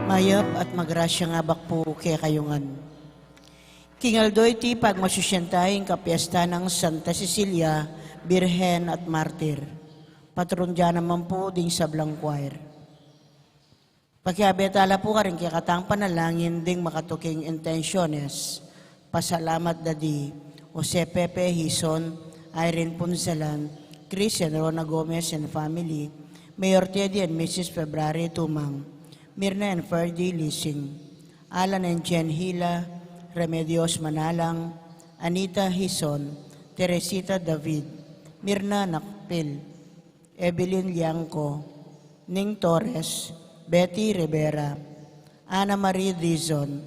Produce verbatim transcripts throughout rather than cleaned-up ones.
Mayap at magrasyang abak pu kekayu ngan. King aldo iti, pagmasusyan ta ing kapiestan nang Santa Cecilia, Birhen at Martir. Patron da naman pu ding sablang choir. Pakiabe ta la pu karing kekatang panalangin ding makatuking intensyones. Pasalamat da di Jose Pepe Hizon, Irene Punsalan, Chris and Rona Gomez and family, Mayor Teddy and Missus February Tumang, Mirna and Ferdy Lising, Alan and Jen Hila, Remedios Manalang, Anita Hizon, Teresita David, Mirna Nakpil, Evelyn Liangco, Ning Torres, Betty Rivera, Ana Marie Dizon,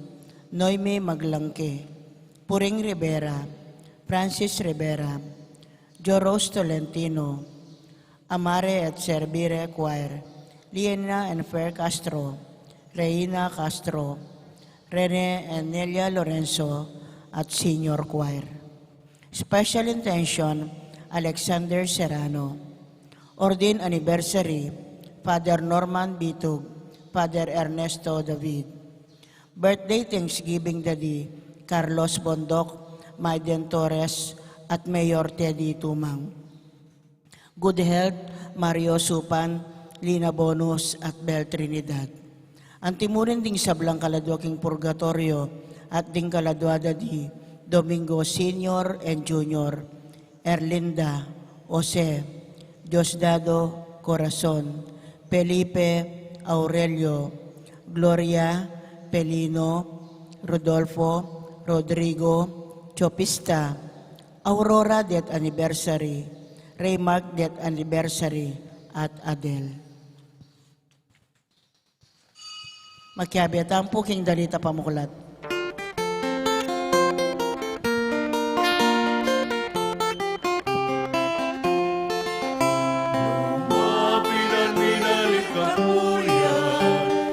Noemi Maglangke, Puring Rivera, Francis Rivera, Joros Tolentino, Amare et Servire Choir, Liena and Fer Castro, Reina Castro, Rene and Nelia Lorenzo, at Senior Choir. Special intention, Alexander Serrano. Ordained anniversary, Father Norman Bitug, Father Ernesto David. Birthday thanksgiving da di Carlos Bondoc, Maiden Torres, at Mayor Teddy Tumang. Good health, Mario Supan, Lina Bonus, at Bel Trinidad. Antimurin ding sablang kaladua king purgatoryo at ding kaladua da di Domingo Senior and Junior, Erlinda, Jose, Diosdado, Corazon, Felipe, Aurelio, Gloria, Pelino, Rodolfo, Rodrigo, Chopista, Aurora death anniversary, Raymark death anniversary, at Adel. Makiabe tamu pu king dalit a pamuklat. Lumapit at binalik ang kuya,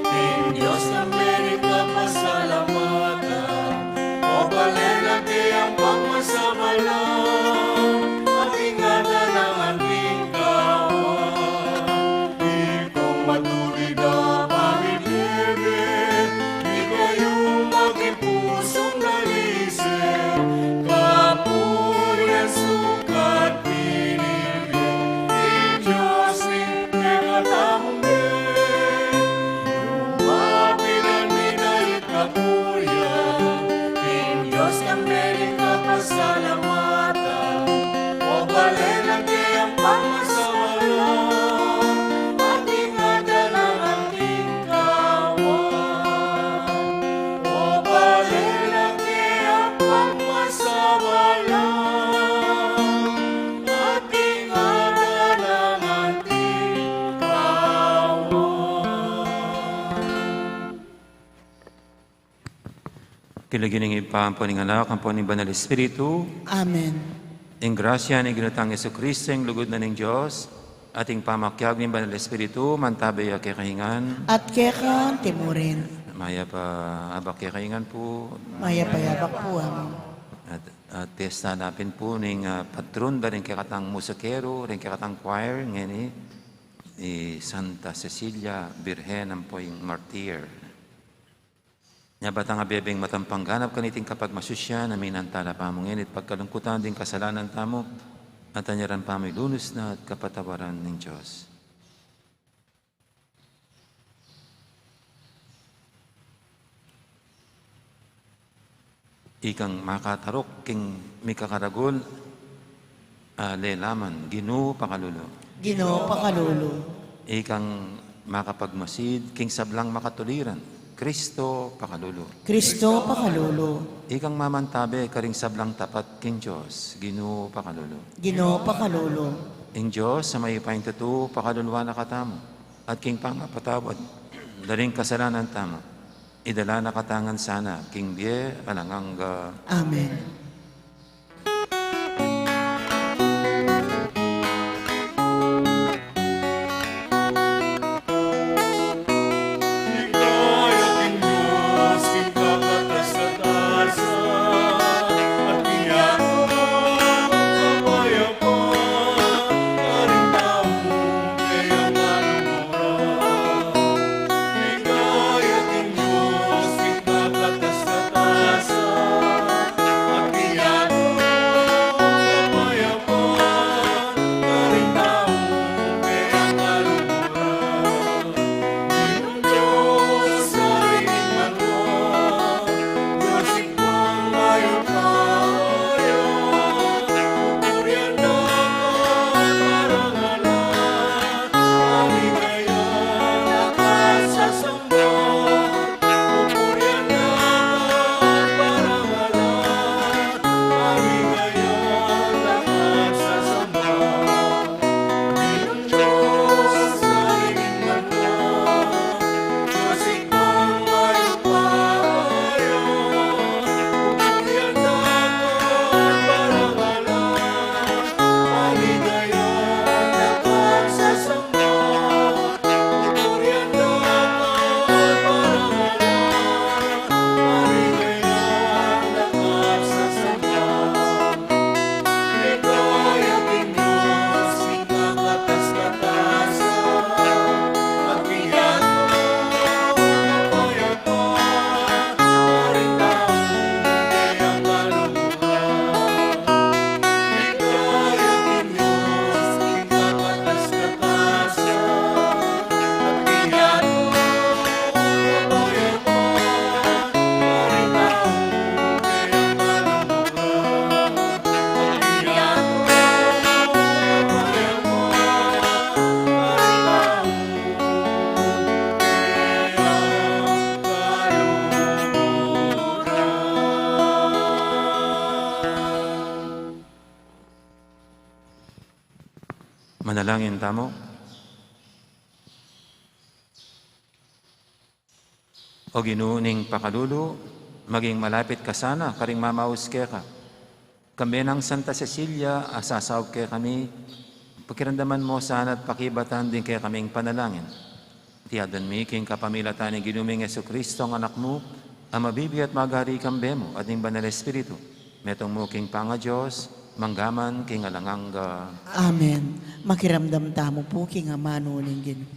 king Diyos ng Amerika pasalamatan. O balen at kayang pagmasamalang, at ingatan ang anting kawan. Ikong matulid a pamilebe, di kayu mag King lagyu ning Ibpa, ampo ning Anak, ampo ning Banal Espiritu. Amen. Ing grasya ning Ginu tang Jesucristo, ing lugud na ning Dios, at ing pamakiabe ning Banal Espiritu, mantabe ya kekayu ngan. At keka antimurin. Mayap a abak kekayu ngan pu. Mayap a abak pu, Among. At, at piyesta na pin pu ning, ah, patron da ring kekatang musikeru, ring kekatang choir, ngeni, i Santa Cecilia, Birhen ampo ing Martir. Nya ba tang abebeng matampang ganap kaniting kapagmasusyan, aminan tala pamu ngeni ing pagkalungkutan ding kasalanan tamu, at anyaran pamu ing lunus na at kapatawaran ning Dios. Ikang makataruk king mikakaragul, a lelaman, Ginu pakalulu. Ginu pakalulu. Ikang makapagmasid king sablang makatuliran, Kristo pakalulu. Kristo pakalulu. Ikang mamantabe karing sablang tapat king Dios, Ginu pakalulu. Ginu pakalulu. Ing Dios a mayupayang tutu pakaluluan na katamu, at king pangapatawad da ring kasalanan tamu, idala na katamu ngan sana king bie alang angga. Amen. Manalangin tamu. O Ginu ning pakalulu, maging malapit ka sana karing mamaus keka. Kambe nang Santa Cecilia a sasaup kekami, pakiramdaman mu sana at pakibatan ding kekaming panalangin. Iti adwan mi king kapamilatan ning Ginu ming Jesucristo, ing Anak mu, a mabibie at magari kambe mu at ning Banal Espiritu, metung mu king pangaDios, mangga man king alang angga. Amen. Makiramdam tamu pu king amanu ning Ginu.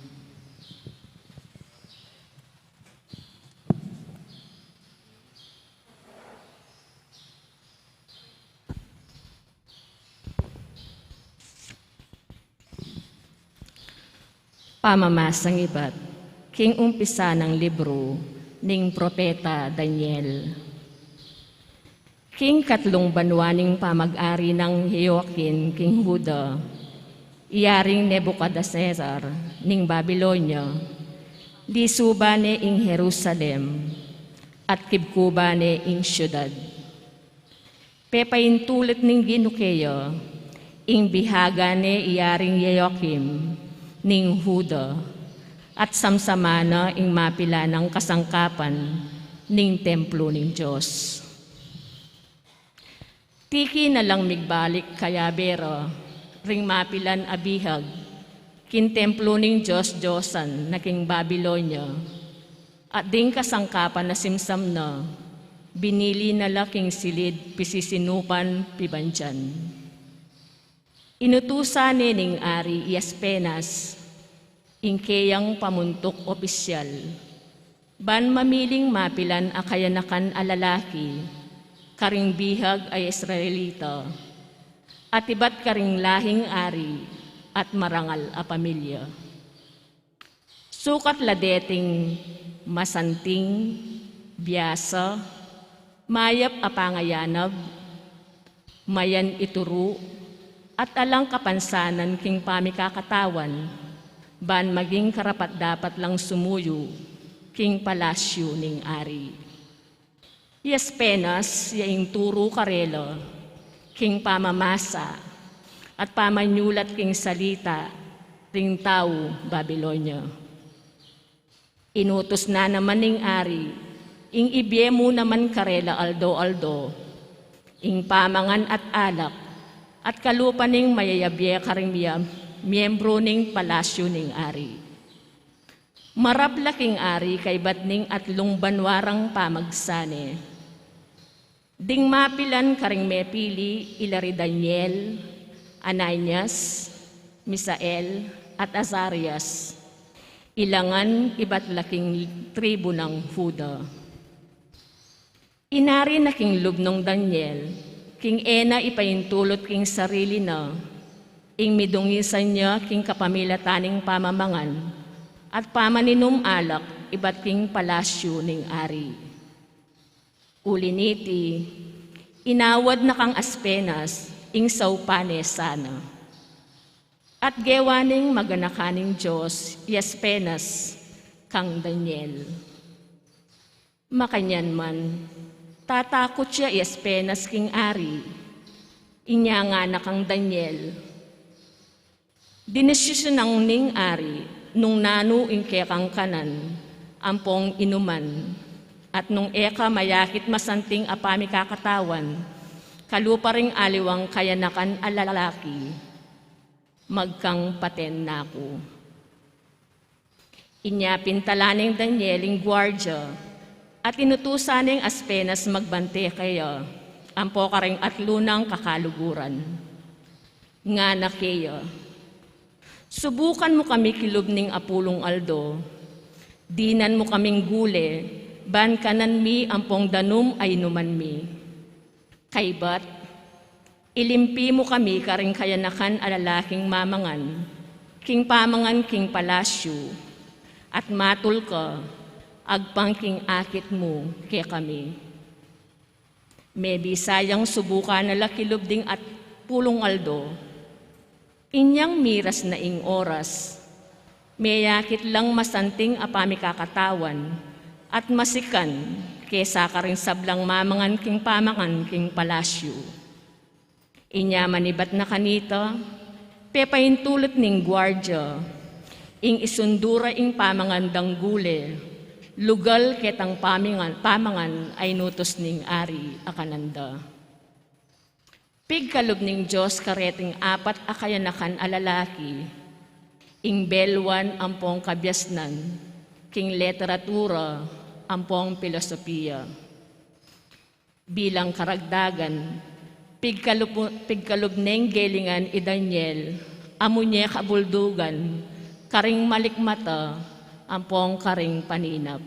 Pamamasang ibat king umpisa nang libru ning propeta Daniel. King katlung banua ning pamag-ari nang Jehoiakim king Juda, i Yaring Nebucadnezzar ning Babilonia, lisuban ne ing Jerusalem at kibkuban ne ing siudad. Pepaintulit ning Ginu keya ing bihagan ne i Yaring Jehoiakim ning Juda, at samsaman na ing mapilan nang kasangkapan ning templo ning Dios. Tiki na lang migbalik kayabe ra ring mapilan a bihag king templo ning dios-diosan na king Babilonia, at ding kasangkapan a simsam na, binili na la king silid pisisinupan pibandian. Inutusan ne ning ari i Aspenas, ing keyang pamuntuk opisyal, ban mamiling mapilan a kayanakan a lalaki karing bihag a Israelita, at ibat karing lahing ari at marangal a pamilya. Sukat la deting masanting, biasa, mayap a pangayanab, mayan ituru, at alang kapansanan king pamikakatawan, ban maging karapat-dapat lang sumuyu king palasyu ning ari. I Aspenas ya ing turu karela king pamamasa at pamanyulat king salita ring tau Babilonia. Inutus na naman ning ari ing ibie mu naman karela aldo-aldo, ing pamangan at alak, at kalupa ning mayayabie karing mia-, miyembro ning palasyu ning ari. Marap la king ari kaybat ning atlung banua rang pamagsane. Ding mapilan karing mepili ila ri Daniel, Ananias, Misael, at Azarias. Ila ngan ibat la king tribu nang Juda. Inari na king lub nong Daniel, king e na ipaintulut king sarili na ing midungisan ya king kapamilatan ning pamamangan at pamaninum alak ibat king palasyu ning ari. Uli niti, inawad na kang Aspenas ing saupan ne sana. At gewa ning maganakan ning Dios i Aspenas kang Daniel. Makanyan man, tatakut ya i Aspenas king ari. Inya ngana kang Daniel, dinisyusyunan ning ari nung nanu ing kekang kanan ampong inuman, at nung e ka mayakit masanting a pamikakatawan kalupa ring aliwang kayanakan a lalaki, magkang paten na ku. Inya pintalan neng Daniel ing guardia, at inutusan neng Aspenas magbante keya ampo karing atlu nang kakaluguran. Ngana keya, subukan mu kami kilub ning apulung aldo, dinan mu kaming gule, ban kanan mi ampong danum a inuman mi. Kaybat, ilimpi mu kami karing kayanakan a lalaking mamangan king pamangan king palasyu, at matul ka agpang king akit mu kekami. Mebisa yang subukan na la kilub ding apulung aldo. Inyang miras na ing oras, meyakit lang masanting a pamikakatawan at masikan kesa karing sablang mamangan king pamangan king palasyu. Inya manibat na kanita, pepaintulut ning guardia ing isundu ra ing pamangan dang gule, lugal ketang pamingan-, pamangan a inutus ning ari a kanan da. Pigkalub ning Dios kareting apat a kayanakan a lalaki ing belwan ampong kabiasnan king literatura ampong pilosopia. Bilang karagdagan, pigkalub-, pigkalub neng gelingan i Daniel a munye kabuldugan karing malikmata ampong karing paninap.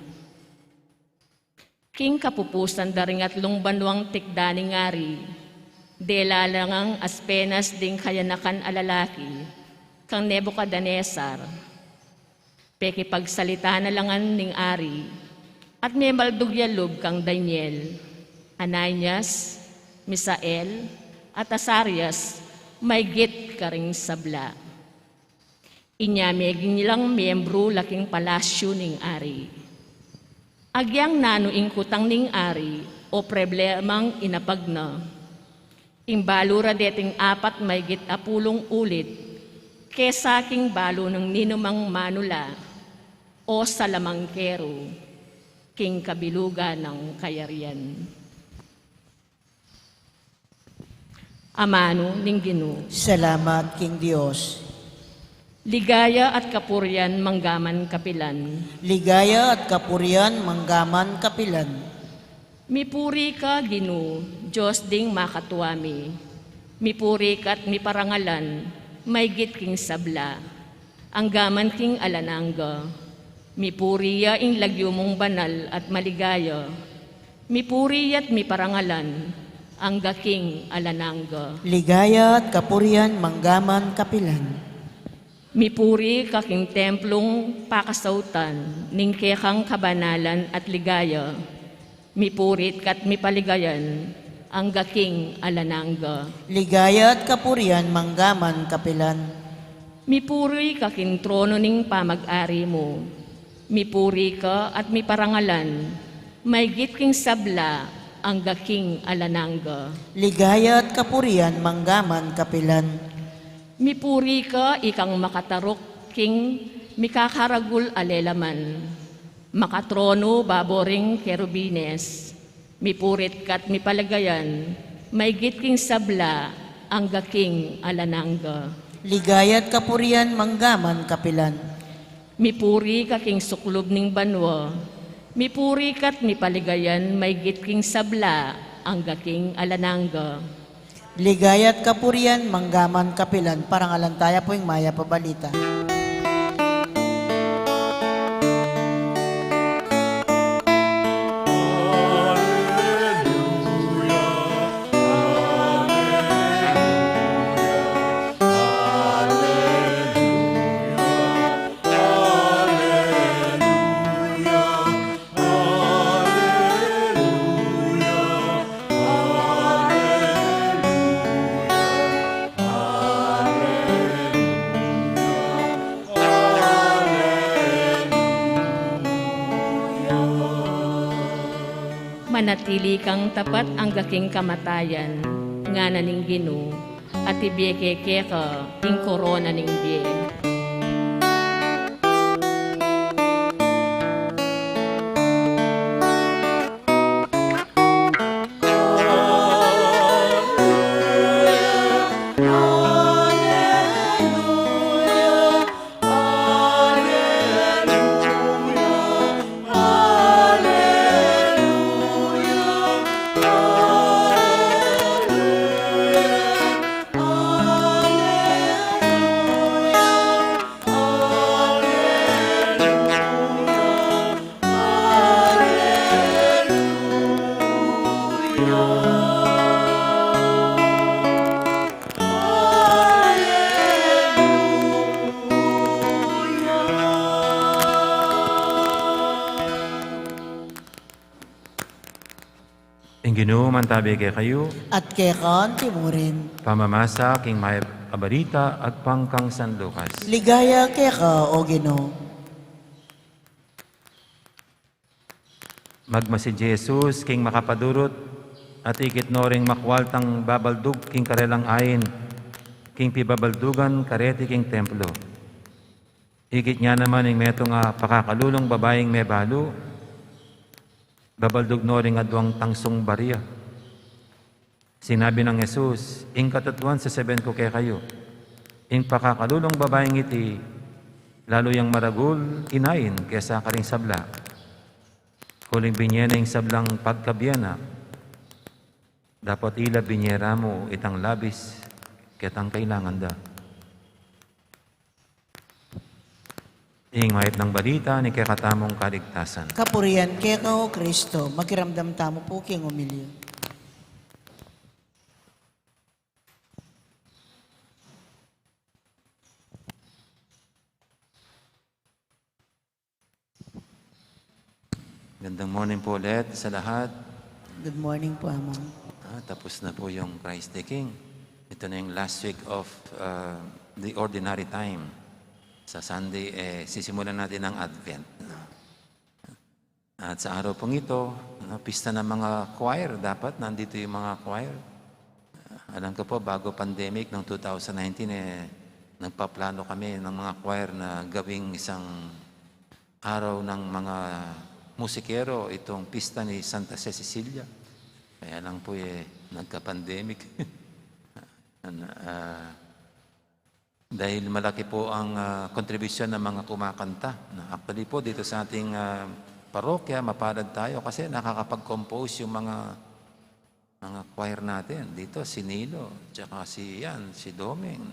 King kapupusan da ring atlung banuang tikdan ning ari, dela la ngang Aspenas ding kayanakan a lalaki kang Nebucadnezzar. Pekipagsalita na la ngan ning ari, at mebaldug ya lub kang Daniel, Ananias, Misael, at Azarias, maygit karing sabla. Inya meging lang miyembru la king palasyu ning ari. Agyang nanu ing kutang ning ari o problemang inapag na, ing balu ra deting apat maygit a pulung ulit kesa king balu nang ninumang manula o salamangkeru. king kabilugan nang kayarian. Amanu ning Ginu. Salamat king Dios. Ligaya at kapurian manggaman kapilan. Ligaya at kapurian manggaman kapilan. Mipuri ka, Ginu, Dios ding makatua mi. Mipuri ka't miparangalan, maygit king sabla, anggaman king alang angga. Mipuri ya ing lagyu mung banal at maligaya. Mipuri ya't miparangalan, angga king alang angga. Ligaya at kapurian manggaman kapilan. Mipuri ka king templung pakasautan ning kekang kabanalan at ligaya. Mipuri ka't mipaligayan, angga king alang angga. Ligaya at kapurian manggaman kapilan. Mipuri ka king trono ning pamag-ari mu. Mipuri ka at miparangalan, maygit king sabla, angga king alang angga. Ligaya at kapurian manggaman kapilan. Mipuri ka, ikang makataruk king mikakaragul a lelaman. Makatronu babo ring kerubines. Mipuri ka't mipaligayan, maygit king sabla, angga king alang angga. Ligaya at kapurian manggaman kapilan. Mipuri ka king suklub ning banua. Mipuri ka't mipaligayan, maygit king sabla, angga king alang angga. Ligaya at kapurian manggaman kapilan. Parangalan taya pu ing mayap a balita. Manatili kang tapat angga king kamatayan, ngana ning Ginu, at ibie ke keka ing korona ning bie. Ing Ginu mantabi kekayu. At keka antimurin. Pamamasa king mayap a balita agpang kang San Lucas. Ligaya keka, O Ginu. Magmasid i Jesus king makapadurut, at ikit no ring makwaltang babaldug king karelang ain, king pibabaldugan kareti king templo. Ikit ne naman ing metung a pakakalulung babaing mebalu, babaldug no ring aduang tangsung baria. Sinabi nang Jesus, "Ing katutuan sasabian ku kekayu, ing pakakalulung babaing iti, lalu yang maragul inain kesa karing sabla. Uling binie na ing sablang pagkabie na, dapot ila binie ra mu itang labis ketang kailangan da." Ing mayap a balita ning kekatamung kaligtasan. Kapurian keka, O Kristo. Makiramdam tamu pu king omilya. Gandang morning po ulit sa lahat. Good morning po, Among. Ah, tapos na po yung Christ the King. Ito na yung last week of, uh, the ordinary time. Sa Sunday, eh, sisimulan natin ang Advent. At sa araw pong ito, no, pista ng mga choir, dapat nandito yung mga choir. Alam ko po, bago pandemic ng two thousand nineteen, eh, nagpaplano kami ng mga choir na gawing isang araw ng mga musikero itong pista ni Santa Cecilia. Kaya lang po, eh, nagka-pandemic. An-, ah, dahil malaki po ang, ah, kontribusyon ng mga kumakanta. Na, actually po, dito sa ating, ah, parokya, mapalad tayo kasi nakakapag-compose yung mga, mga choir natin. Dito, si Nilo, tsaka si, yan, si Doming.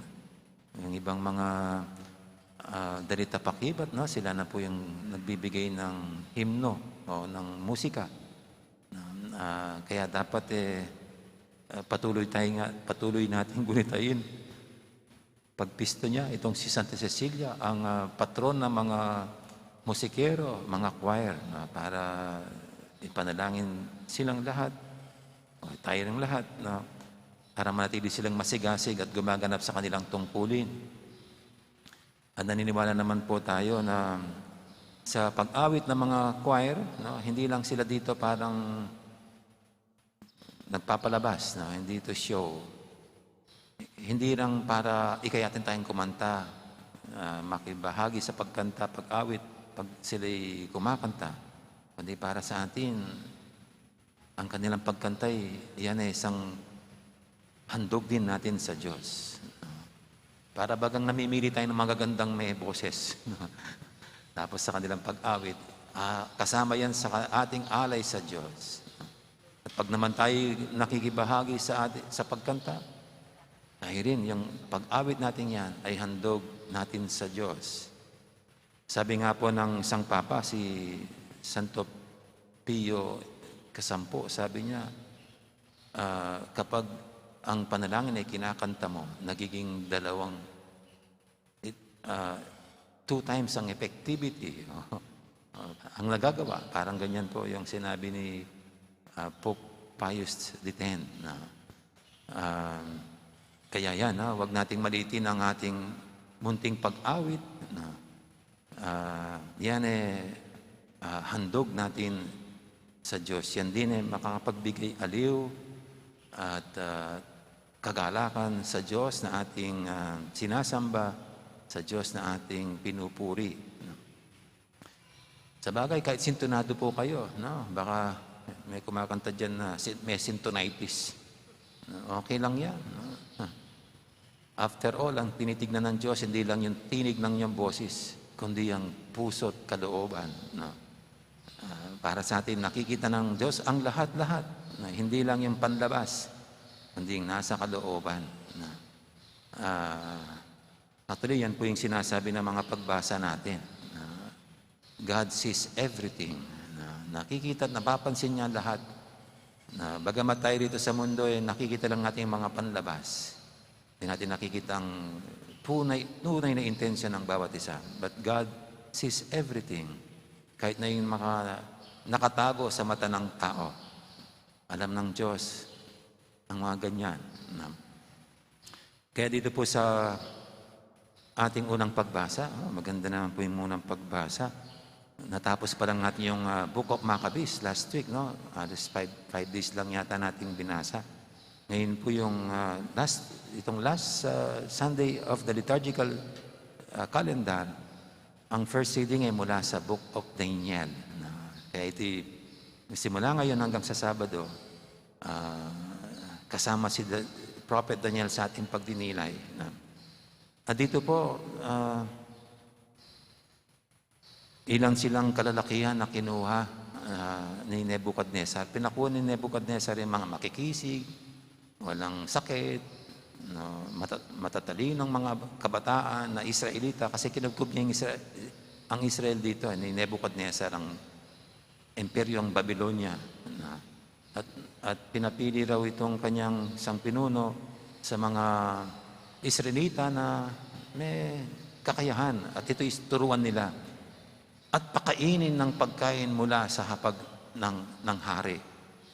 Yung ibang mga, ah, dalita pakibat, no? Sila na po yung nagbibigay ng himno o ng musika. Ah, kaya dapat, eh, ah, patuloy tayo nga, patuloy nating gunitain. Pagpista niya, itong si Santa Cecilia, ang, ah, patron ng mga musikero, mga choir, no? Para ipanalangin silang lahat, o tayong lahat, no? Para manatili silang masigasig at gumaganap sa kanilang tungkulin. At naniniwala naman po tayo na sa pag-awit ng mga choir, no, hindi lang sila dito parang nagpapalabas, no, hindi ito show. Hindi lang para ikayatin tayong kumanta, ah, makibahagi sa pagkanta, pag-awit, pag sila'y kumakanta, kundi para sa atin, ang kanilang pagkantay, yan ay isang handog din natin sa Diyos. Para bagang namimili tayo ng magagandang may boses. Tapos sa kanilang pag-awit, ah, kasama yan sa ka-, ating alay sa Diyos. At pag naman tayo nakikibahagi sa ati-, sa pagkanta, ay rin, yung pag-awit natin yan ay handog natin sa Diyos. Sabi nga po ng isang papa, si Santo Pio kasampu, sabi niya, ah, kapag ang panalangin ay kinakanta mo, nagiging dalawang, it, ah, two times ang effectivity. Ah, ang nagagawa, parang ganyan po yung sinabi ni, ah, Pope Pius the tenth na, ah, kaya yan, ah, wag nating maliitin ang ating munting pag-awit na, ah, yan, eh, ah, handog natin sa Diyos. Yan din, eh, makakapagbigay aliw at, ah, kagalakan sa Diyos na ating, ah, sinasamba, sa Diyos na ating pinupuri. Sabagay, kahit sintunado po kayo, no? Baka may kumakanta dyan na si-, may sintonitis. Okay lang yan, no? After all, ang tinitignan ng Diyos, hindi lang yung tinig ng iyong boses, kundi ang puso at kalooban, no? Ah, para sa atin, nakikita ng Diyos ang lahat-lahat, na hindi lang yung panlabas, kundi yung nasa kalooban, no? Ah, actually, yan po yung sinasabi ng mga pagbasa natin, no? God sees everything. Na, nakikita at napapansin niya lahat. Na, bagamat tayo rito sa mundo, eh, nakikita lang natin yung mga panlabas. Hindi natin nakikita ang tunay, tunay na intensyon ng bawat isa. But God sees everything. Kahit na yung maka-, nakatago sa mata ng tao. Alam ng Diyos ang mga ganyan. Na, kaya dito po sa ating unang pagbasa, oh, maganda naman po yung unang pagbasa. Natapos pa lang natin yung, ah, Book of Maccabees last week, no? Halos five, five days lang yata nating binasa. Ngayon po yung, ah, last, itong last, ah, Sunday of the liturgical, ah, calendar, ang first reading ay mula sa Book of Daniel. Na, kaya ito, simula ngayon hanggang sa Sabado, ah, kasama si Da-, Prophet Daniel sa ating pagdinilay. Na, at dito po, ah, ilan silang kalalakihan na kinuha, ah, ni Nebuchadnezzar. Pinakuha ni Nebuchadnezzar yung mga makikisig, walang sakit, no, mata-, matatalinong mga kabataan na Israelita kasi kinubkob niya yung Isra-, ang Israel dito, ni Nebuchadnezzar, ang Imperyong Babylonia, na, at, at pinapili raw itong kanyang isang pinuno sa mga Israelita na may kakayahan, at ito'y turuan nila. At pakainin ng pagkain mula sa hapag ng, ng hari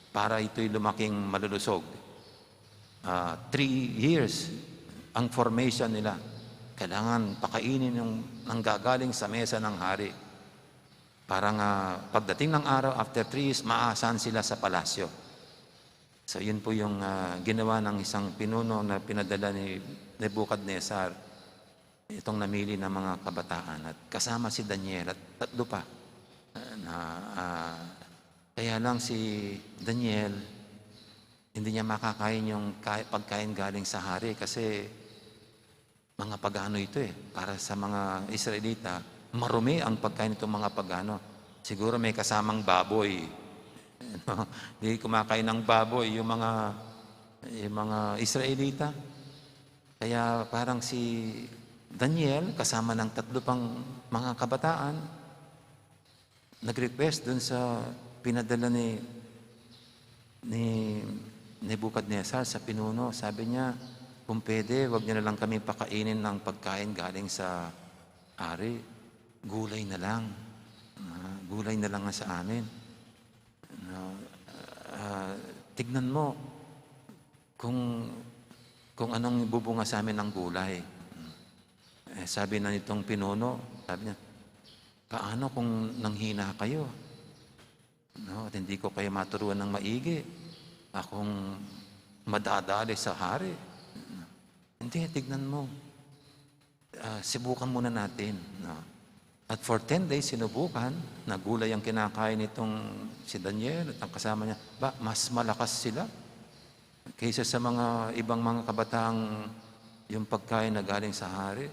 para ito'y lumaking malulusog. Ah, three years ang formation nila. Kailangan pakainin yung nanggagaling sa mesa ng hari. Para nga pagdating ng araw, after three years, maasahan sila sa palasyo. So, yun po yung, ah, ginawa ng isang pinuno na pinadala ni Nebuchadnezzar, itong namili ng mga kabataan. At kasama si Daniel at tatlo pa. Na, ah, kaya lang si Daniel, hindi niya makakain yung ka-, pagkain galing sa hari kasi mga pagano ito eh. Para sa mga Israelita, marumi ang pagkain nitong mga pagano. Siguro may kasamang baboy. No? Di kumakain ng baboy yung mga, yung mga Israelita. Kaya parang si Daniel, kasama ng tatlo pang mga kabataan, nag-request dun sa pinadala ni, ni Nebuchadnezzar sa pinuno. Sabi niya, "Kung pwede, wag niyo na lang kami pakainin ng pagkain galing sa hari. Gulay na lang. Ah, gulay na lang ang sa amin." Na, ah, tignan mo kung, kung anong bubunga sa amin ng gulay. Eh, sabi na nitong pinuno, sabi niya, "Paano kung nanghina kayo? No, at hindi ko kayo maturuan ng maigi. Akong madadali sa hari." "Hindi, tignan mo. Ah, sibukan muna natin." No? At for ten days, sinubukan, na gulay ang kinakain nitong si Daniel at ang kasama niya. Ba, mas malakas sila kaysa sa mga ibang mga kabataan yung pagkain na galing sa hari.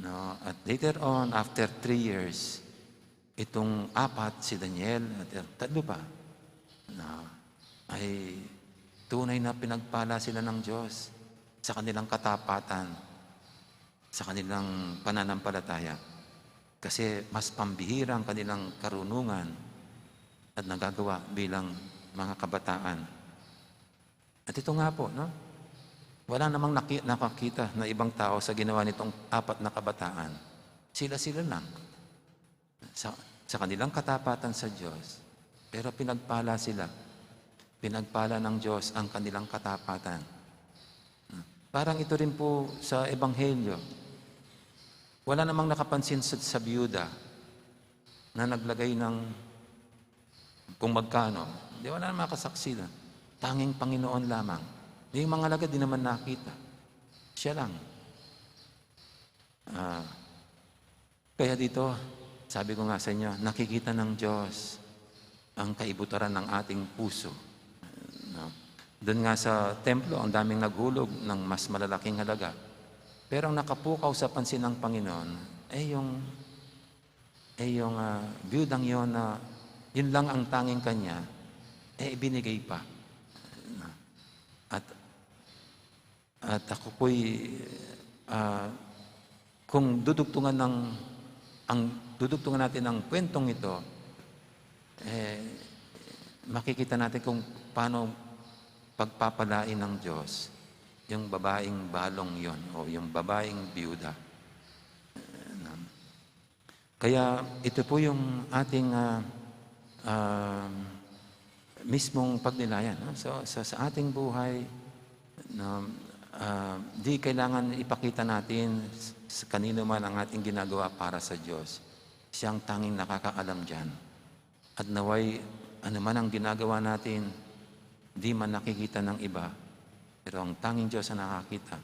No? At later on, after three years, itong apat, si Daniel, at tatlo pa, no, ay tunay na pinagpala sila ng Diyos sa kanilang katapatan, sa kanilang pananampalataya. Kasi mas pambihira ang kanilang karunungan at nagagawa bilang mga kabataan. At ito nga po, no? Wala namang naki-, nakakita na ibang tao sa ginawa nitong apat na kabataan. Sila-sila lang. Sa, sa kanilang katapatan sa Diyos, pero pinagpala sila. Pinagpala ng Diyos ang kanilang katapatan. Parang ito rin po sa Ebanghelyo. Wala namang nakapansin sa, sa biyuda na naglagay ng kung magkano. Di, wala namang makasaksi na. Tanging Panginoon lamang. Yung mga alagad, di naman nakita. Siya lang. Ah, kaya dito, sabi ko nga sa inyo, nakikita ng Diyos ang kaibutaran ng ating puso. No? Doon nga sa templo, ang daming naghulog ng mas malalaking halaga. Pero ang nakapukaw sa pansin ng Panginoon, eh, yung, eh, yung, ah, biyudang yon na yun lang ang tanging kanya, eh, ibinigay pa. No? At At ako po'y, ah, kung dudugtungan ng, ang dudugtungan natin ang kwentong ito, eh, makikita natin kung paano pagpapalain ng Diyos yung babaeng balong yon o yung babaeng biyuda. Kaya ito po yung ating, ah, ah, mismong pagnilayan, no? So, so, sa ating buhay, no, ah, di kailangan ipakita natin s-, sa kanino man ang ating ginagawa para sa Diyos. Siya ang tanging nakakaalam diyan. At naway, ano man ang ginagawa natin, di man nakikita ng iba, pero ang tanging Diyos ang nakakita.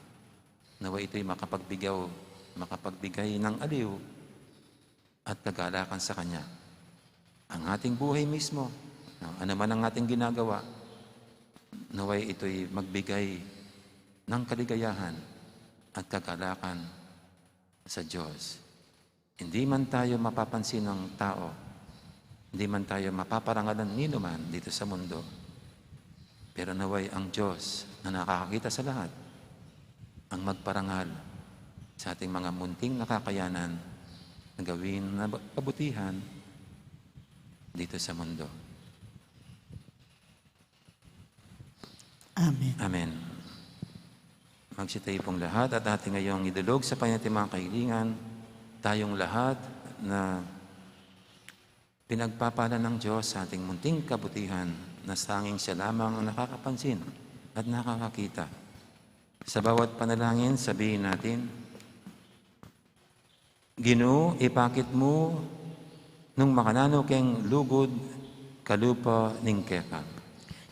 Naway ito'y makapagbigay, makapagbigay ng aliw at kagalakan sa Kanya. Ang ating buhay mismo, no, ano man ang ating ginagawa, naway ito'y magbigay ng kaligayahan at kagalakan sa Diyos. Hindi man tayo mapapansin ng tao, hindi man tayo mapaparangalan ni numan dito sa mundo, pero naway ang Diyos na nakakakita sa lahat ang magparangal sa ating mga munting nakakayanan na gawin na ba-, kabutihan dito sa mundo. Amen. Amen. Magsitayo pong lahat at ating ngayong idulog sa Panginoon ating mga kahilingan, tayong lahat na pinagpapala ng Diyos sa ating munting kabutihan na tanging siya lamang ang nakakapansin at nakakakita. Sa bawat panalangin, sabihin natin, "Ginu, ipakit mu nung makananu keng lugud kalupa ning keka."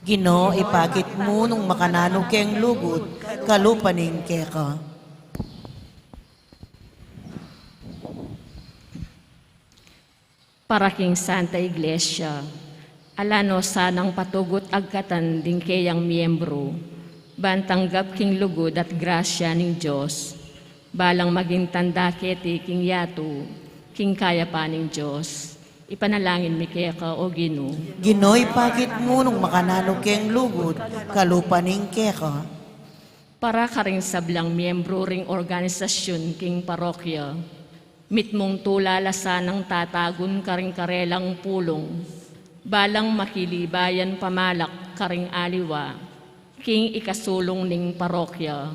Ginu, ipakit mu nung makananu keng lugud kalupa ning keka. Para king Santa Iglesia, ala no sanang patugut agkatan ding keyang miyembru, ban tanggap king lugud at grasya ning Dios, balang maging tanda keti king yatu, king kayapan ning Dios. Ipanalangin mi keka, O Ginu. Ginu, ipakit mu nung makananu keng lugud, kalupa ning keka. Para karing sablang miyembru ring organisasyun king parokya, mitmung tula la sanang tatagun karing karelang pulung, balang makilibayan pamalak karing aliwa, king ikasulung ning parokya.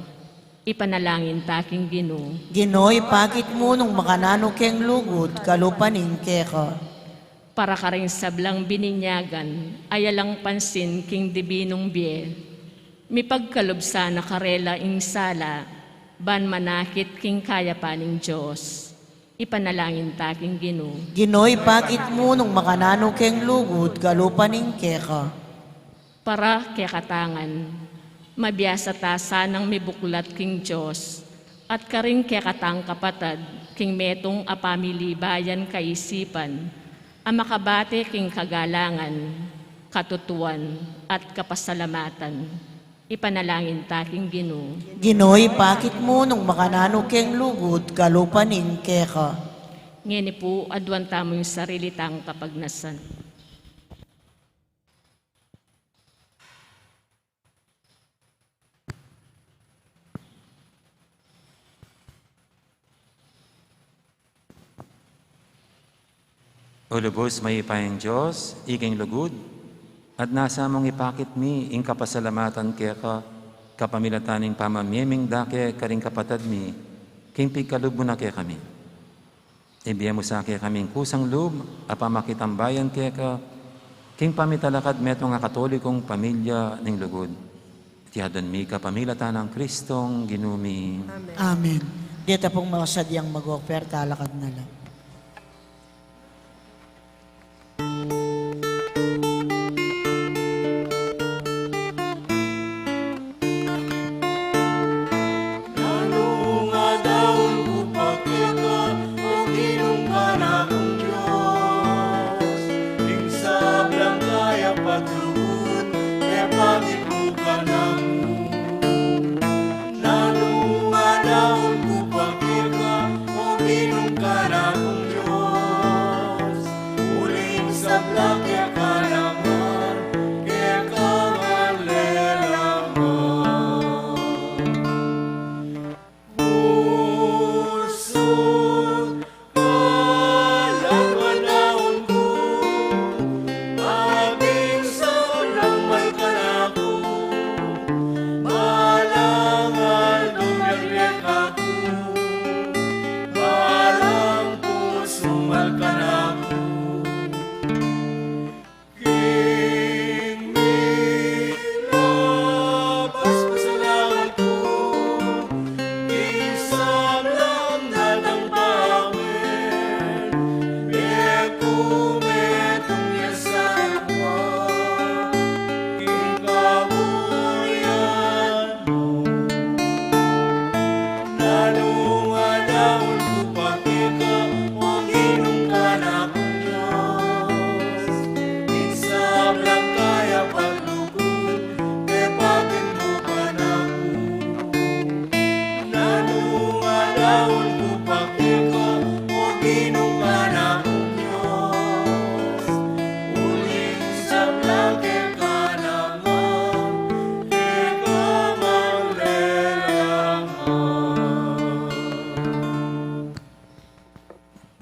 Ipanalangin ta king Ginu. Ginu, ipakit mu nung makananu keng lugud, kalupa ning keka. Para karing sablang bininyagan, a yalang pansin king dibinung bie, mipagkalub sana karela ing sala, ban manakit king kayapan ning Dios. Ipanalangin ta king Ginu. Ginu, ipakit mu nung makananu keng lugud, kalupa ning keka. Para kekatang ngan, mabiasa ta sanang mibuklat king Dios, at karing kekatang kapatad, king metung a pamilibayan kaisipan, a makabate king kagalangan, katutuan, at kapasalamatan. Ipanalangin ta king Ginu. Ginu, ipakit mu nung makananu keng lugud, kalupa ning keka. Ngeni pu, aduan tamu ing sarili tang kapagnasan. O lubus mayupayang Dios, ika ing lugud, at nasa mung ipakit mi ing kapasalamatan keka, kapamilatan ning pamamie ming dake karing kapatad mi, king pigkalub mu na kekami. Ibie mu sa kekaming kusang lub a pamakitambayan keka, king pamitalakad metung a Katolikong pamilya ning lugud. Iti adwan mi kapamilatan nang Kristong Ginu mi. Amen. Amen. Deta pung makasadyang mag-offer, talakad na la. Nanu nga daun ku pa keka, o Ginung kanakung Dios, ing sablang kaya at lugud, e pakit mu kanaku. Nanu nga daun ku pa keka, o Ginung kanakung Dios, uling sabla keka naman, keka ngan lelaman. Pusu, kalapanaun ku, maging sablang mal kanaku, balang aldo miyagli kaku, balang pusu mal kanaku. King milabas pasalamat ku, king sablang datang pawen, metung-metung ya sa Ibpa, king kaburian mu. Nanu nga daun ku pa keka, o Ginung kanakung Dios, ing sablang kaya at lugud, e pakit mu kanaku. Nanu nga daun ku pa keka, o Ginung kanakung Dios, uling sabla keka naman, keka ngan lelaman.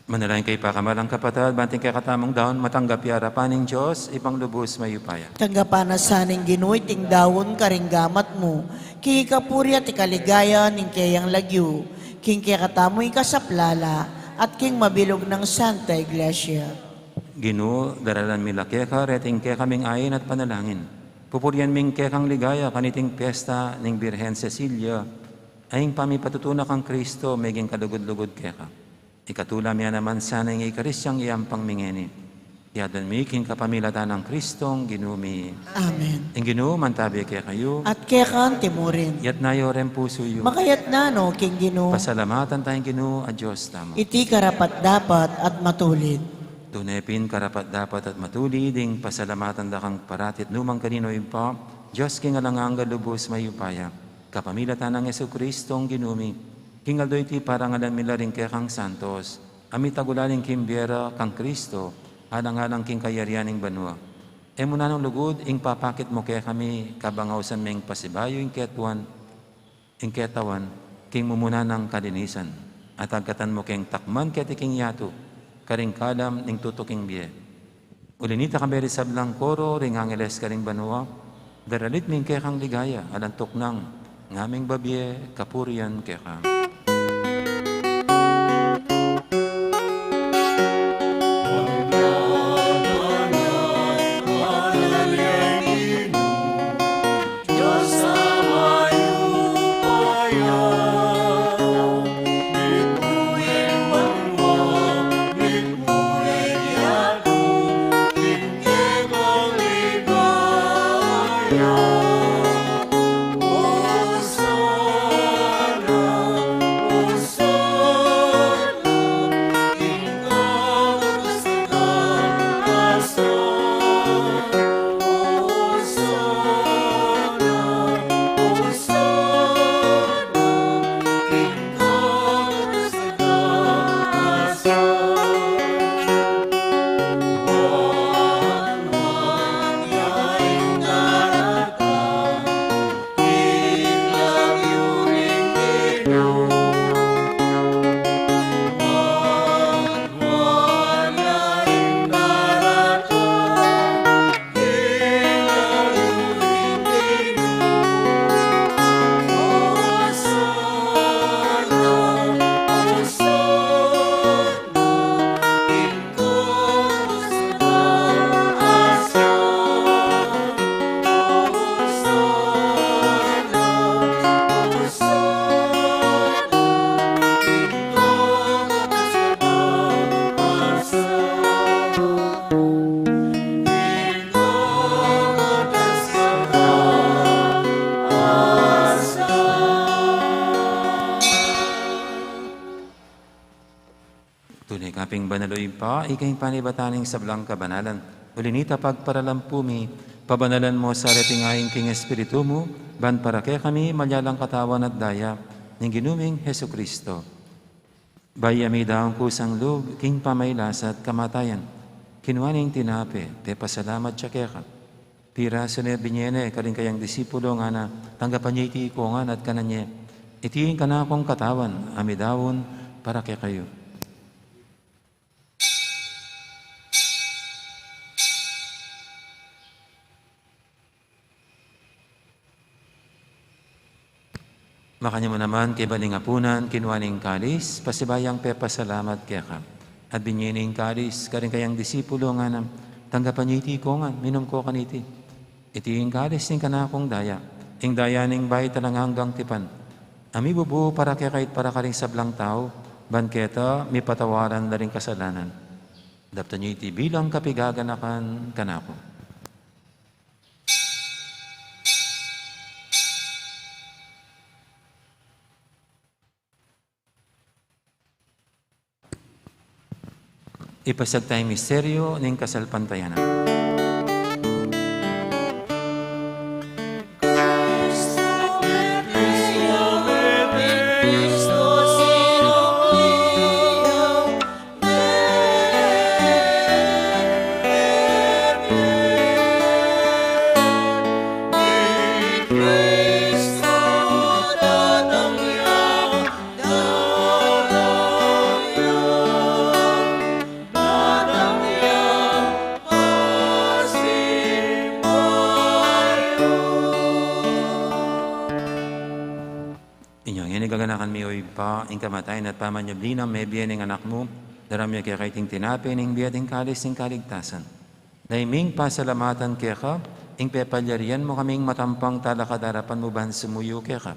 Manalangin kayu pakamalan kung kapatad, ban iting kekatamung daun matanggap ya arapan ning Dios, Ibpang lubus mayupaya. Tanggapan na sa ning Ginu iting daun karing gamat mu, king ikapuri at ikaligaya ning keyang lagyu, king kekatamung ikasaplala, at king mabilug nang Santa Iglesia. Ginu, daralan mi la keka reting kekaming ain at panalangin. Pupurian ming kekang ligaya kaniting piyesta ning Birhen Cecilia, a ing pamipatutunan kang Kristo meging kalugud-lugud keka. Ikatula mi ya naman sana ing Eukaristiang iyampang mi ngeni. Iti adwan mi king kapamilatan nang Kristong Ginu mi. Amen. Ing Ginu mantabi kekayu. At keka anti mu rin. Iyatas yu reng pusu yu. Makayatas no king Ginu. Pasalamatan taya ing Ginu a Dios tamu. Iti karapat-dapat at matulid. Tune pin karapat-dapat at matulid ing pasalamatan da kang parati at nu man karin, o Ibpa, Dios king alang angga, lubus mayupaya, kapamilatan nang Jesucristong Ginu mi, king aldo iti parangalan mi la ring kekang santos, a mitagulaling king bie ra kang Cristo, alang-alang king kayarian ning banua. E mu na nung lugud ing papakit mu kekami, kabang ausan meng pasibayu ing ketawan, ing ketawan, king mumuna nang kalinisan, at agkatan mu keng takman keti king yatu, karing kalam ning tutuking bie. Uli nita, kambe ring sablang koro ring angeles karing banua, daralit mi ing kekang ligaya, alang tuknang ngaming babie kapurian keka. Tune ka pin banal, o Ibpa, ika ing panibatan ning sablang kabanalan. Uli nita, pagparalampu mi, pabanalan mu sa reting ain king Espiritu mu, ban para kekami malyalang katawan at daya ning Ginu ming Jesucristo. Bayu a midaun kusang lub king pamagkasakit at kamatayan, kinua ne ing tinape, pepasalamat ya keka, pirasu ne, binie ne karing kayang disipulo, ngana, tanggapan ye iti ikongan at kanan ye, iti ing kanakung katawan a midaun para kekayu. Makanyan mu naman kaybat ning apunan, kinua ne ing kalis, pasibayu yang pepasalamat keka, at binie ne ing kalis karing kayang disipulo, ngana, tanggapan ye iti ikongan, minum ko kaniti, iti ing kalis ning kanakung daya, ing daya ning bayu at alang anggang tipan, a mibubu para kekayu at para karing sablang tau, ban keta mipatawaran la ring kasalanan. Daptan ye iti bilang kapaganakan kanaku. Ipasiag taya ing misteryu ning kasalpantayanan. Inya ngeni, gaganakan mi, o Ibpa, ing kamatayan at pamanyubli nang mebie ning Anak mu, daraun mi keka iting tinape ning bie at ing kalis ning kaligtasan. Dayang mi pasalamatan keka, ing pepalyarian mu kaming matampang talakad king arapan mu ban sumuyu keka.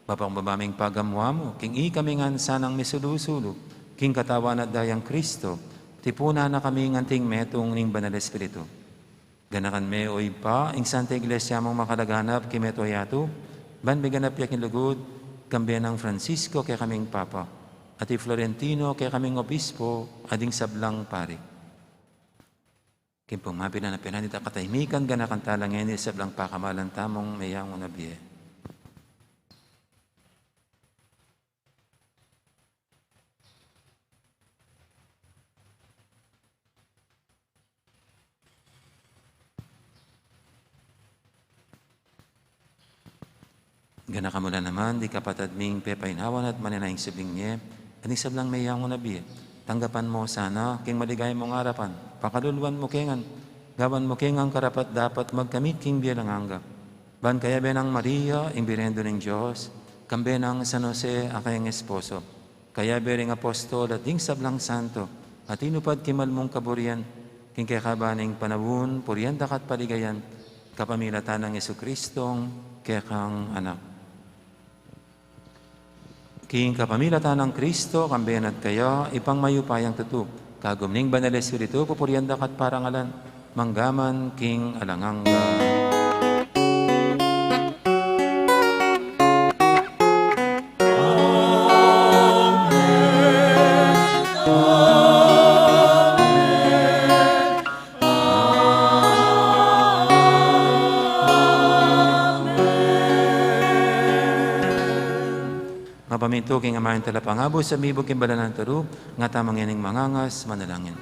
Papakumbaba ming pagamu-amu, king ikami ngan sanang misulu-sulu king katawan at dayang Kristo, tipunan na kaming anting metung ning Banal Espiritu. Ganakan me, o Ibpa, ing Santa Iglesia mung makalaganap king mabilug a yatu, ban miganap ya king lugud, kambe nang Francisco kekaming Papa, at i Florentino kekaming Obispo, at ding sablang pari. Ing pung mapilan a pilan ita katahimikan, ganakan tala ngeni ing sablang pakamalan tamung meyangu na bie. Ganakan mu la naman ding kapatad ming pepainawan at manenaya ing subling mie, at ing sablang meyangu na bie. Tanggapan mu sana king maligaya mung arapan, pakaluluan mu ke ngan, gawan mu ke ngan karapat-dapat magkamit king bie alang angga. Ban kayabe nang Maria, ing Birhen ning Dios, kambe nang San Jose a kayang esposo, kayabe ring apostol at ding sablang santo a tinupad king mal mung kaburian, king kekaban ning panaun, purian da ka at paligayan, kapamilatan nang Jesucristong kekang Anak. King kapamilatan nang Kristo, kambe na at kaya, Ibpang mayupayang tutu, kagum ning Banal Espiritu, pupurian da ka at parangalan, mangga man king alang angga. Mapamintu king amanung talapangabus, a mibug king balalan a turu, ngatamu ngening mangangas, manalangin.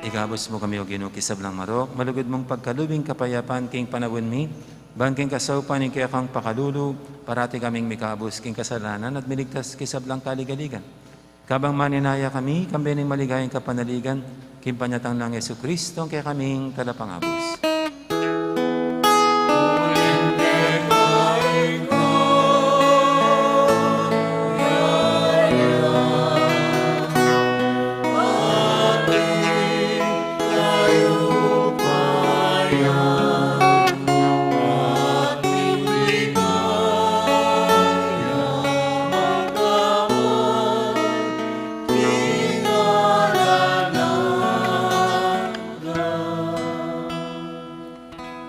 Ikabus mu kami, O Ginu, king sablang marok, malugud mung pagkalub ing kapayapan king panaun mi, ban king kasaupan ning kekang pakalulu, parati kaming mikabus king kasalanan at miligtas king sablang kaligaligan. Kabang manenaya kami, kambe ning maligayang kapanaligan, king panyatang nang Jesucristo, a kekaming talapangabus.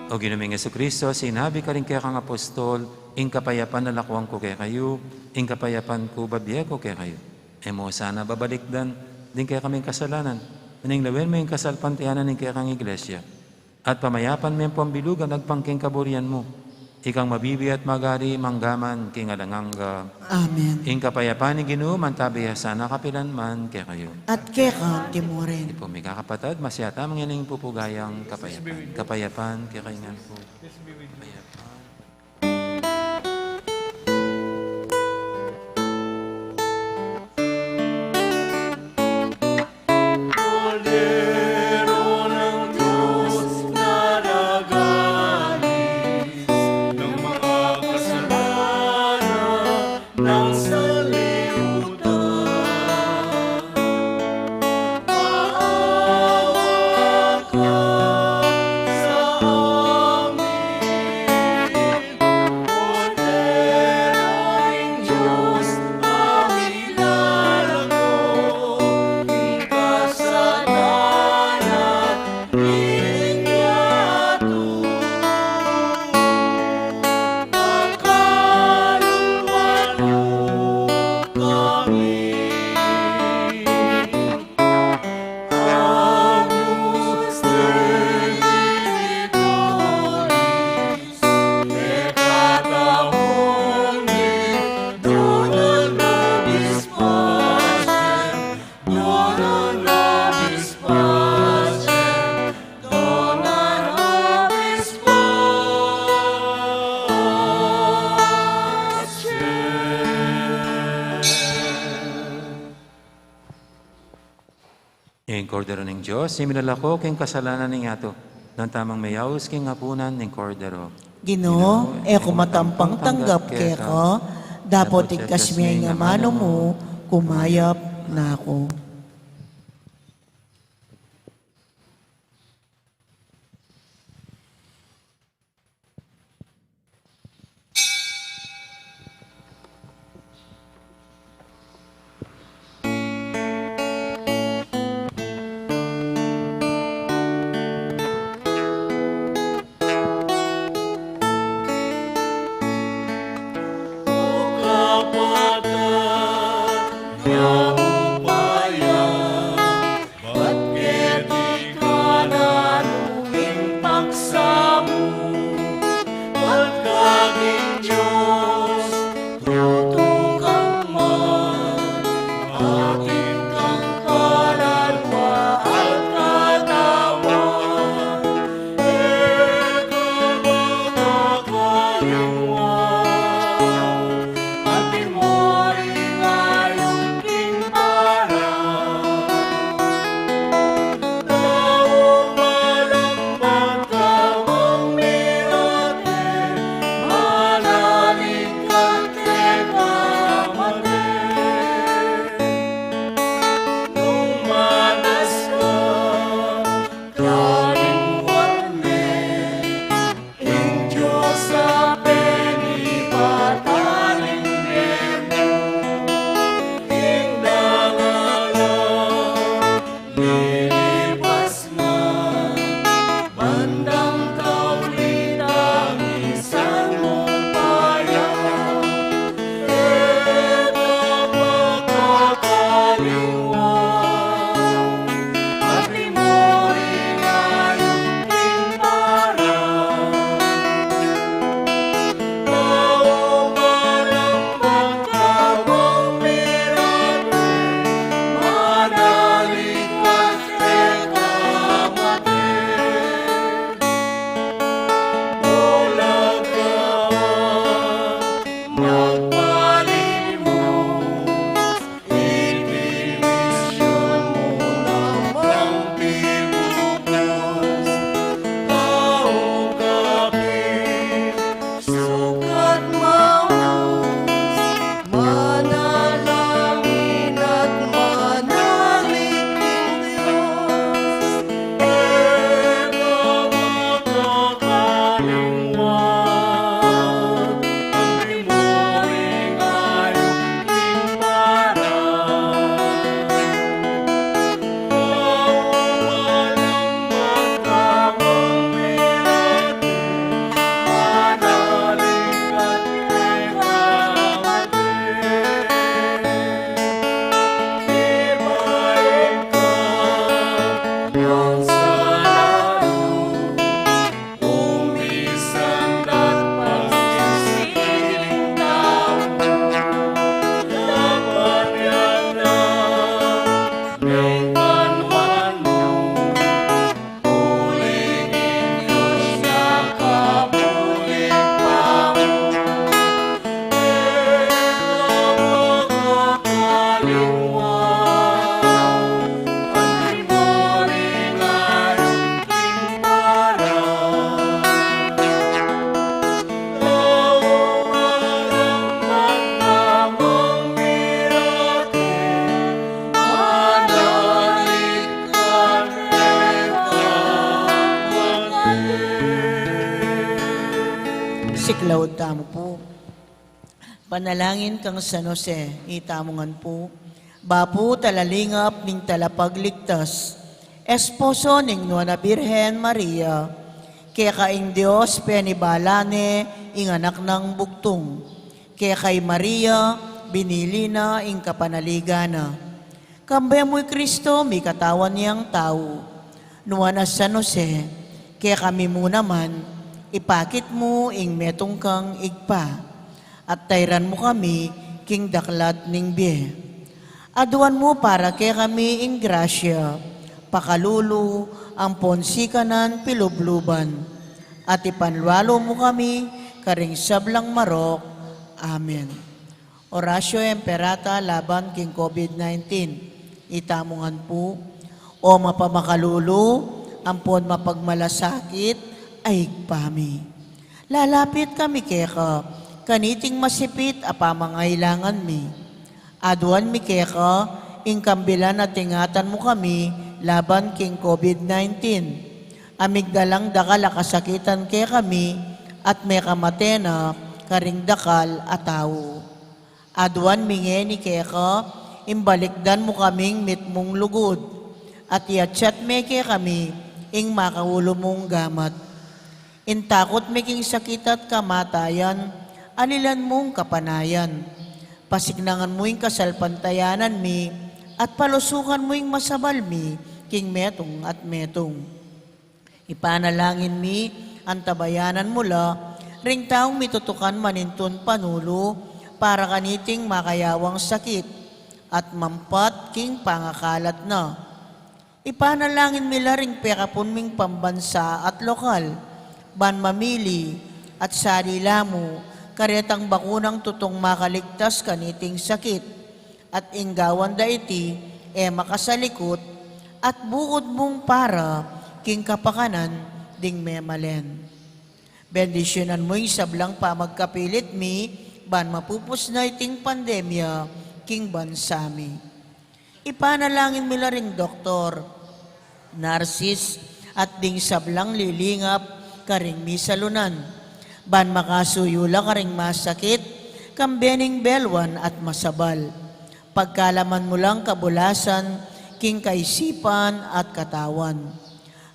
O Ginu ming Jesucristo, sinabi karing kekang apostol, ing kapayapan lakuan ku kekayu, ing kapayapan ku babie ku kekayu. E mu sana babalikdan ding kekaming kasalanan, nune lawen mu ing kasalpantayanan ning kekang Iglesia. At pamayapan me at pambilugan agpang king kaburian mu. Ikang mabibie at magari mangga man king alang angga. Amen. Ing kapayapan ning Ginu mantabi ya sana kapilan man kekayu. At keka mu rin. Ipu ming kakapatad, masiya't tamu ngening pupugayang kapayapan. Kapayapan kekayu ngan pu. Kapayapan. Dios, ing milalako king kasalanan ning yatu, nung tamang meyaus king apunan ning Kordero. Ginu, e ku matampang tanggap keka, dapot igkas me ing amanu mu, kumayap na ku. Bat keti ka nanu ing paksa mu, bat ka king Dios tutu ka man, atin kang kaladwa at katawan, e ka makakalingwan. Ing Dios a penipataling nemu, ing dangalan lilipas na, bandang tauli tangisan mu pa ya. E ka makakalingwan. Iti misyon mu namang pibubus, tau kapit, sukat maus, manalangin at manalig king Dios. E ka makakalingwan. Siklaud tamu pu. Panalangin kang San Jose, itamu ngan pu. Bapu talalingap ning Talapagligtas, esposo ning Nuan a Birhen Maria, keka ing Dios penibala ne ing Anak nang bugtung. Keka i Maria, binili na ing kapanaligan na. Kambe mu i Kristo, mikatawan yang tau. Nuan a San Jose, kekami mu naman, ipakit mu ing metung kang Ibpa, at tairan mu kami king daklat ning bie. Aduan mu para kekami ing grasya, pakalulu, ampon sikanan pilubluban, at ipanlualu mu kami karing sablang marok. Amen. Oratio Imperata laban king COVID nineteen. Itamu ngan pu. O mapamakalulu, ampon mapagmalasakit a Ibpa mi. Lalapit kami keka, kaniting masipit a pamangailangan mi. Aduan mi keka, ing kambilan at ingatan mu kami laban king COVID nineteen. A migdalang dakal a kasakitan kekami, at mekamate na karing dakal a tau. Aduan mi ngeni keka, ing balikdan mu kaming mitmung lugud, at iatsat me kekami ing makaulu mung gamat. Ing takut mi king sakit at kamatayan, alilan mung kapanayan. Pasiknangan mu ing kasalpantayanan mi, at palusukan mu ing masabal mi king metung at metung. Ipanalangin mi, antabayanan mu la ring taung mitutukan manintun panulu para kaniting makayawang sakit at mampat king pangakalat na. Ipanalangin mi la ring pekapun ming pambansa at lokal, ban mamili at salila mu karetang bakunang tutung makaligtas kaniting sakit, at ing gawan da iti e makasalikut, at bukud mung para king kapakanan ding memalen. Bendisyunan mu ing sablang pamagkapilit mi, ban mapupus na iting pandemya king bansa mi. Ipanalangin mi la ring doktor, narsis, at ding sablang lilingap karing misalunan, ban makasuyu la karing masakit, kambe ning belwan at masabal. Pagkalaman mu lang kabulasan king kaisipan at katawan.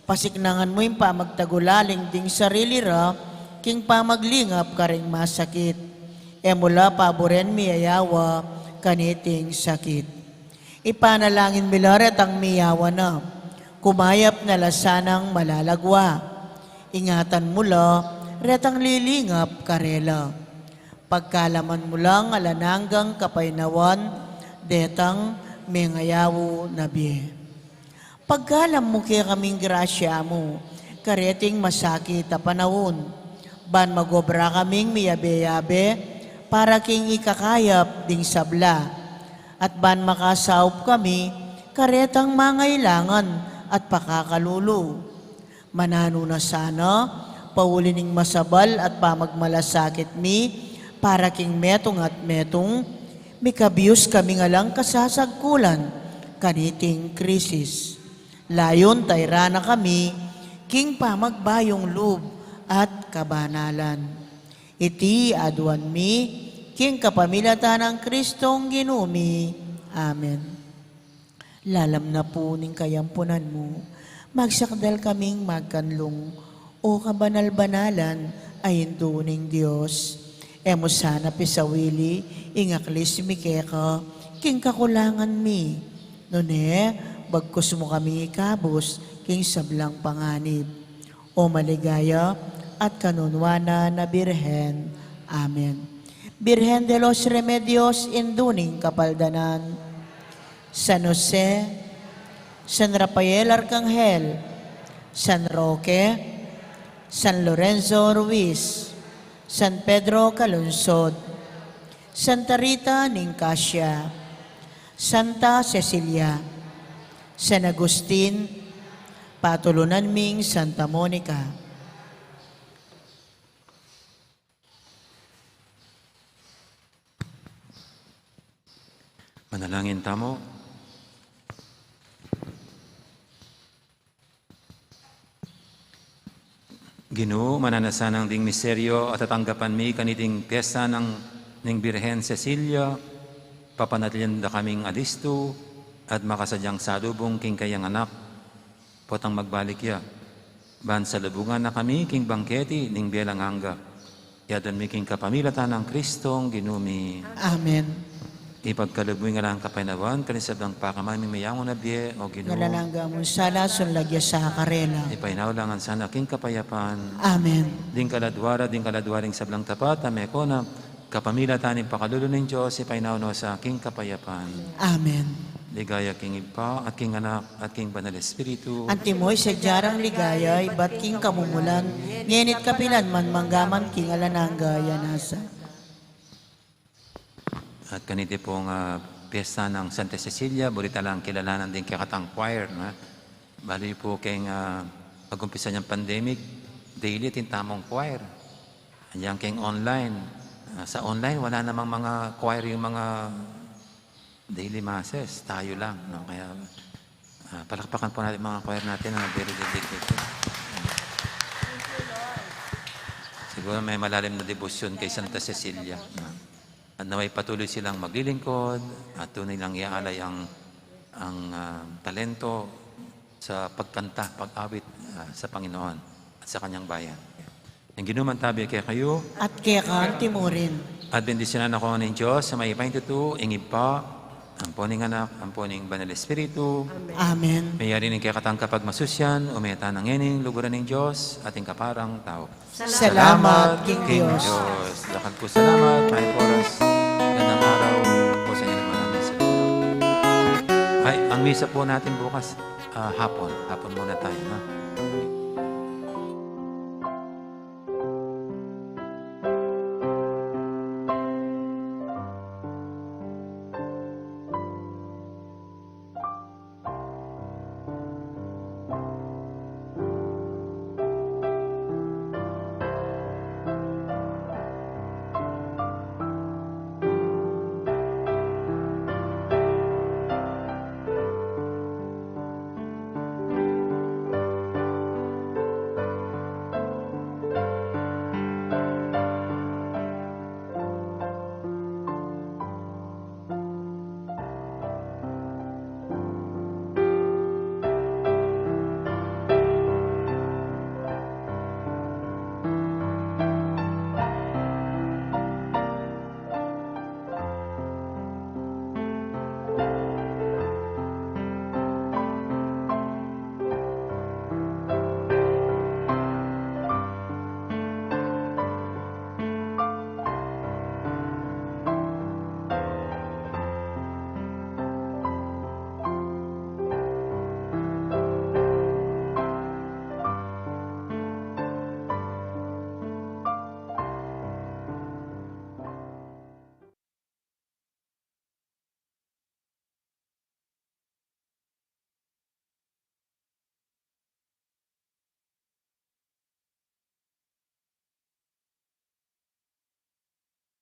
Pasiknangan mu ing pamagtagulaling ding sarili ra king pamaglingap karing masakit. E mu la paburen miyayawa kaniting sakit. Ipanalangin mi la retang miyawa na, kumayap na la sanang malalagwa. Ingatan mu la retang lilingap karela. Pagkalaman mu lang alang anggang kapaynawan detang mengayaw na bie. Pagkalam mu kekaming grasya mu kareting masakit a panaun, ban magobra kaming miyabe-yabe para king ikakayap ding sabla, at ban makasaup kami karetang mangailangan at pakakalulu. Mananu na sana, pauli ning masabal at pamagmalasakit mi para king metung at metung, mikabius kaming alang kasasagkulan kaniting krisis. Layun tayran na kami king pamagbayung lub at kabanalan. Iti aduan mi king kapamilatan nang Kristong Ginu mi. Amen. Lalam na pu ning kayampunan mu, magsakdal kaming magkanlung, O kabanal-banalan a Indu ning Dios. E mu sana pisawili ing aklis mi keka king kakulangan mi, nune bagkus mu kami ikabus king sablang panganib. O maligaya at kanunuanan a Birhen. Amen. Birhen de los Remedios, Indu ning Kapaldanan. San Jose, San Rafael Arcangel, San Roque, San Lorenzo Ruiz, San Pedro Calungsod, Santa Rita ning Cascia, Santa Cecilia, San Agustin, patulunan ming Santa Monica. Manalangin tamu. Ginu, mananu na sanang ding misteryo a tatanggapan mi kaniting piyesta nang ning Birhen Cecilia, papanatilian da kaming alistu at makasadyang salubung king kayang anak, potang magbalik ya, ban salubungan na kami king bangketi ning bie alang angga. Aduan mi king kapamilatan nang Kristong Ginu mi. Amen. Ipagkalub mu ing alang kapaynawan karing sablang pakamal ming mayangu na bie, O Ginu. Alang angga mung sala, sunlag ya sa karela. Ipainawa la ngan sana king kapayapan. Amen. Ding kaladua ra, ding kaladua ring sablang tapat a meko na, kapamilatan ning pakalulu ning Dios, ipainawa no sa king kapayapan. Amen. Ligaya king Ibpa, at king Anak, at king Banal Espiritu. Antimo ing sadya rang ligaya ibat king kamumulan, ngeni't kapilan man, manggaman king alang angga. Amen. At kaniti pung, ah, piyesta nang Santa Cecilia, buri talang kilalanan ding kekatang choir, no? Bali po keng, ah, pag-umpisa niyang pandemic, daily atin tamung choir. Ayan keng online. Ah, sa online, wala namang mga choir yung mga daily masses. Tayo lang, no? Kaya, ah, palakpakan po natin mga choir natin na very dedicated. Siguro may malalim na debosyon kay Santa Cecilia, no? At naway patuloy silang maglilingkod at tunay lang iaalay ang, ang, ah, talento sa pagkanta, pag-awit, ah, sa Panginoon at sa kanyang bayan. Ang Ginu mantabi kekayu. At keka mu rin. At bendisyonan na kayu ning Dios a mayupaya, ing Ibpa, ampo ning Anak, ampo ning Banal Espiritu. Amen. Mayari ning kekatang kapagmasusyan, ume tana ngening luguran ning Dios at ing kaparang tau. Salamat king Dios. Dakal pung salamat, Panginoon. Magandang araw po sa inyo, maraming salamat. Ay, ang misa po natin bukas, ah, hapon. Hapon muna tayo, ha?